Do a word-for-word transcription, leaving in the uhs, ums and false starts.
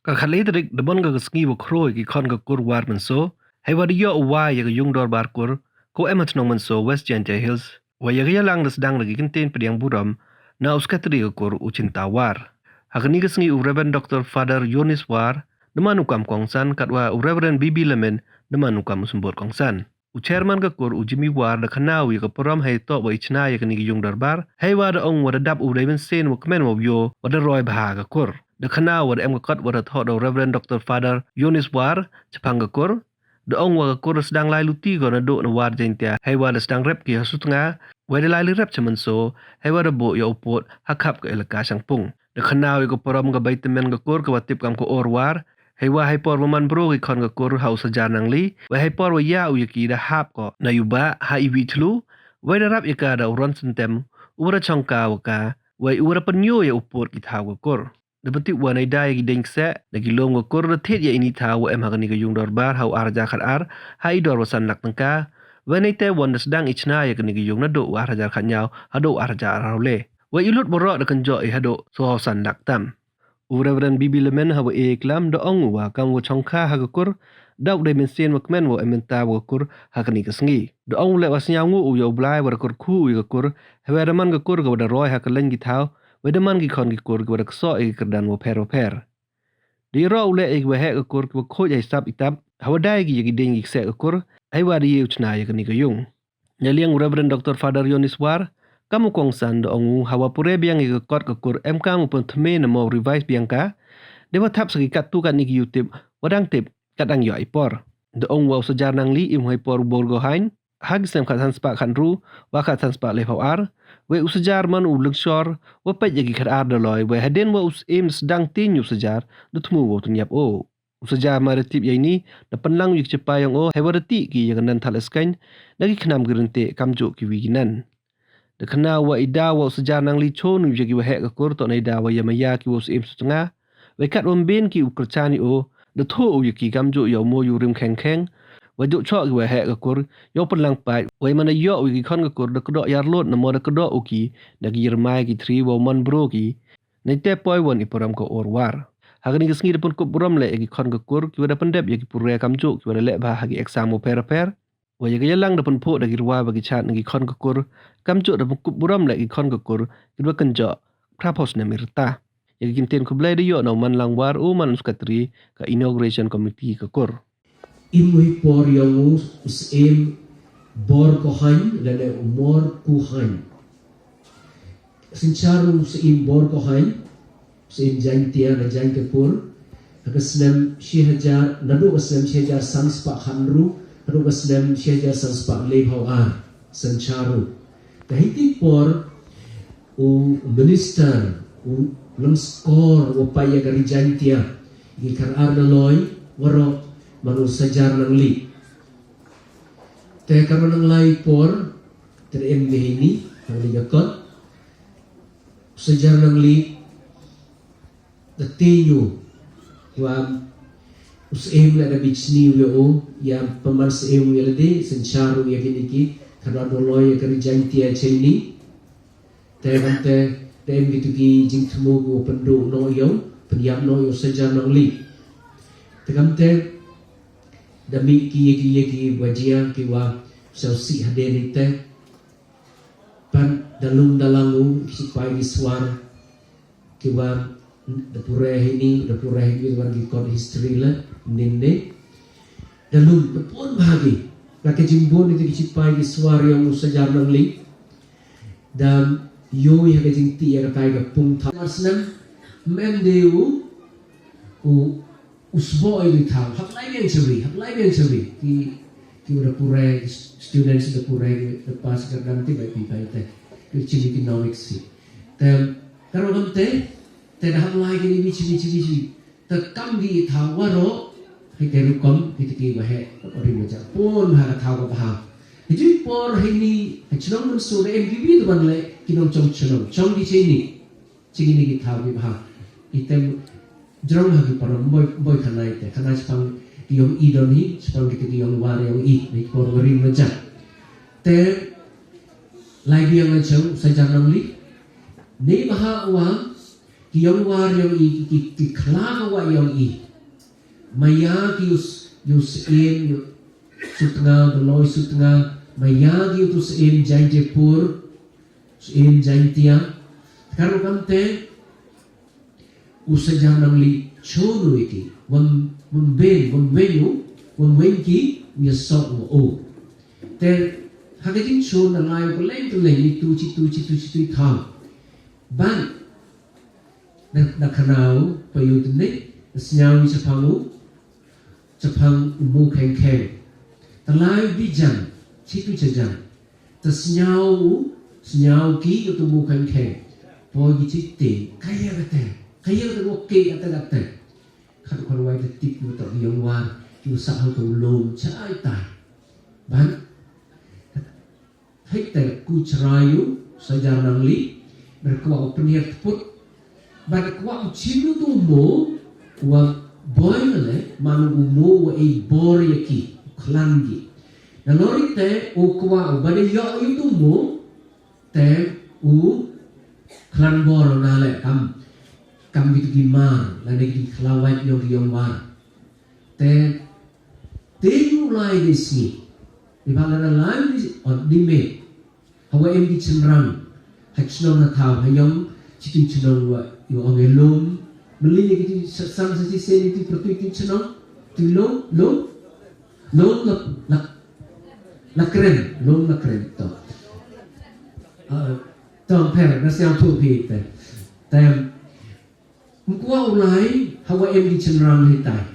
Ka khatlai tarik da bun ka ka sngi wa khroo ya ki khon ka kur War Mynso, heiwa da yoh u wai ya ka yung dorbar kur kawa em ha chnong Mynso, West Jaintia Hills, wa ya ka yalang da sdang da ki kyntien pdiang burom na u Secretary ka kur, u Chinta War. Ha kani ka sngi u Reverend Doctor Father Yonis War da man u kam kongsan, katwa u Reverend B B Lamin da man u kam u symbud kongsan. U Chairman ka kur, u Jimmy War, da khana u ya ka parom heiyatoh wa i chna ya kani ka yung dorbar, heiwa da ong wa da dap u dei mynsiem wa kmen wa u yoh wa da roi bha ka kur. Da khana u wa da em ka kot wa da thoh da u Reverend Doctor Father Yonis War chaphang ka kur. Da ong wa ka kur da sdang lai luti ko nadooh na War Jaintia, heiwa da sdang rep ki ha Sutnga, wei da lai li rep cha Mynso, heiwa da booh ya u pood ha khap ka elaka Shangpung. Da khana u ya ka parom ka bai tymmen ka kur kawa tip kam ka Or War, heiwa heipor wa man bru ki khon ka kur ha u Sajar Nangli, wei heipor wa ya u ya ki da hap ko na yuba ha i wi chlu, wei da rap ya ka da u Ron Syntem, uwa da chongka wa ka, wei uwa da pynyoo ya u pood ki thaw ka kur. Da pyntip wa neida ya ki dieñ kseh na ki loom ka kur da thied ya ini i thaw wa em ha kani ka yung dorbar ha u ar hajar khat ar, ha i dor wa san lak tyngka, wei neite wan da sdang i chna ya kani ka yung nadooh u ar hajar khat ynñiaw hadooh u ar hajar arphaw le. Wei i lut waroh da kynjoh i hadooh soo san lak tam. U Reverend B B Lamin hawa e klam da ong u wa kam wa chongkha ha ka kur, da u dei mynsiem wa kmen wa em bynta wa ka kur ha kani ka sngi. Da ong u leh wa sñiaw ngooh u ya u Blai wa da kyrkhu u ya ka kur, heiwa da man ka kur kawa da roi ha ka lyng ki thaw, wei da man ki khon ki kur kiwa da ksoh ya ki kyrdan wa pher wa pher. Da yaroh u leh ya kiwa heh ka kur kiwa khooid hei sap i tap, hawa dai ki ya ki dieñ ki kseh ka kur, heiwa da ye u chna ya kani ka yung. Neiliang u Reverend Doctor Father Yonis War, kam u kongsan, da ong u hawa puræ biang ya ka kot ka kur emkaam u pynthymme namo revise biang ka, deiwa thap sa ki kattu katni ki yutip wa dang tip kat dang yoh i por. Da ong u wa u Sajar Nangli im u heipor u bor ko haiñ ha ki snem khatsan spah khatynru wa khatsan spah lephaw ar, wei u Sajar man u lyngshor wa peit ya ki khat ar dolloi, wei hadien wa u Syiem sdang tieñ u Sajar, da thmu wow tynyap o. U Sajar ma da tip ya ini, da pynlang u ya ki chipai yong o heiwa da tih ki ya ka nan thal eskaiñ na ki khnam ki ryntih kamjooh kiwi ki nan. Da khana u wa i daw wa u Sajar Nangli chon u ya kiwa heh ka kur toh neida wa ya maya ki wa u Syiem Sutnga, wei katwa ym bien ki u kyrchaan ya o, da thooh u ya ki kamjooh ya u Mooyurim Khengkheng, wa jooh chooh kiwa heh ka kur yow pynlang pait, wei manda yoh u ya ki khon ka kur da kdoh yarlood namo da kdoh u ki na ki yirmai ki thri wow man bru ki. Neitæ poi won i parom ka Or War. Ha kani ka sngi da pynkup burom leh ya ki khon ka kur kiwa da pyndep ya ki puræ kamjooh kiwa da leh bha ha ki eksam wa pher wa pher, wa ya ka yalang da pynphooh da ki rwai wa ki chaad na ki khon ka kur, kamjooh da pynkup burom leh ki khon ka kur kiwa kynjoh phra phaw snem i rta. Ya ki kyntien khublei da yoh na u Manlang War, u man u Secretary ka Inauguration Committee ka kur. Im u heipor yong u Syiem Bor ko Haiñ lane u Mor ko Haiñ. Synchaar u Syiem Bor ko Haiñ, Syiem Jaiñtia na Jaiñtiapur, ha ka snem chi hajar, nadooh ka snem chi hajar san spah khatynru hadooh ka snem chi hajar san spah lephaw ar, synchaar u. Tæ heitæ i por u Minister, u lyngskor wa pait ya ka ri Jaiñtia, ki khat ar dolloi waroh, man u Sajar Nangli. Tæ katwa nang lai i por, tæ da em de heini, nang lai ka kot, u Sajar Nangli da tieñ u wa u Syiem leh da bichni u ya o, ya pynman Syiem u ya lade, synchaar u ya kini ki khat ar dolloi ya ka ri Jaiñtia cheini. Tæ kamtæ da em kitu ki jingthmu kiwa pyndooh noh yow, pynyap noh yow Sajar Nangli. Tæ kamtæ da mih ki ya ki ya kiwa jia kiwa sñiawsih hadien itæ. Pan da lung da lang u ki chipai ki swar kiwa da puræ heini, da puræ heini wan ki kot history leh, ynnin ne. Da lum da boon bha ki, na ka jingboon itæ ki chipai ki swar yong u Sajar Nangli. Da yoo i ha ka jingtih ya katai ka pung thaw. Ar snem, ym em de u, u, u sboh i thaw, hap lai biang chawi, hap lai biang chawi. Ki, kiwa da puræ, students da puræ, da pass ka dang tip bai pi bai tæ. Ki chini ki economics ki. Tæ, katwa kamtæ, tæ da hap lai kini mi chawi, chawi, chawi. Tæ kam ki thaw waroh, heitæ rukom, heitæ kiwa heh, ka ri wa jia. Boon bha ka thaw ka bha. Heijooh i por heini, ha chnong Mynso da em kiwi da wan leh ki nongchong chnong, chong ki cheini. Chi kini ki thaw ki bha. Itæ jrong ha ki parom, boi, boi khana itæ. Khana chaphang ki yong i don hi, chaphang kitæ ki yong War yong i, na i por wa rim wa jia. Tæ, lai biang lai chong, Sajar Nangli. Neibhah wa, Ki yong War yong i, ki, ki, ki khla ka wa yong i. Maya ki u s-, u syiem, u Sutnga, Doloi Sutnga, maya ki u syiem Jaintiapur, syiem Jaintia. Kar kamte, u Sajar Nangli chonu i ki, wam, wam ben, wam wen u, wam wen ki, u ya sok u o. Te, ha ka jingchon na lai u ka leng ka leng, i tu, chi tu, chi tu, chi tu i thaw. Ban, da, da khana u, pa u te ne, da sñiaw i chaphang u, chaphang u mo kheng kheng. Ta lai u di jan, chi tu cha jan. Ta sñiaw u, sñiaw ki u tu mo kheng kheng. Poi ki chi te, kaya kate, kaya kate mo ke kate kate. Khat u khan wai te tip u ta yong War, ki u sa hau tu lom, chai tai. Ban, Hei te ku chrai u, Sajar Nangli, ber kwah u pynhiar tput. Ber kwah u chim u tu mo, wa boi le, man u mo wa e bor ya ki, khlan ki. Na lori te, u kwah u, ber yoh u tu mo, te u khlan bor na le kam, kam ki tu ki mar, la ne ki khlawait yong ki yong War. Te, te u lai de sngi. Di ba la na lai de, o, di me. Hawa em di chynrang. Ha chnong na thaw, ha yong, chi tu chnong wa, yo ong e lum. Meli ni ki tu sa-, sang sa chi se ni tu pertu tu chnong. Tu lum, lum. Lum la, la, la kren, lum la kren to. Ah, to pher, na siang tu pi te. Tem, Mkwa u lai, hawa em di chynrang hi tai.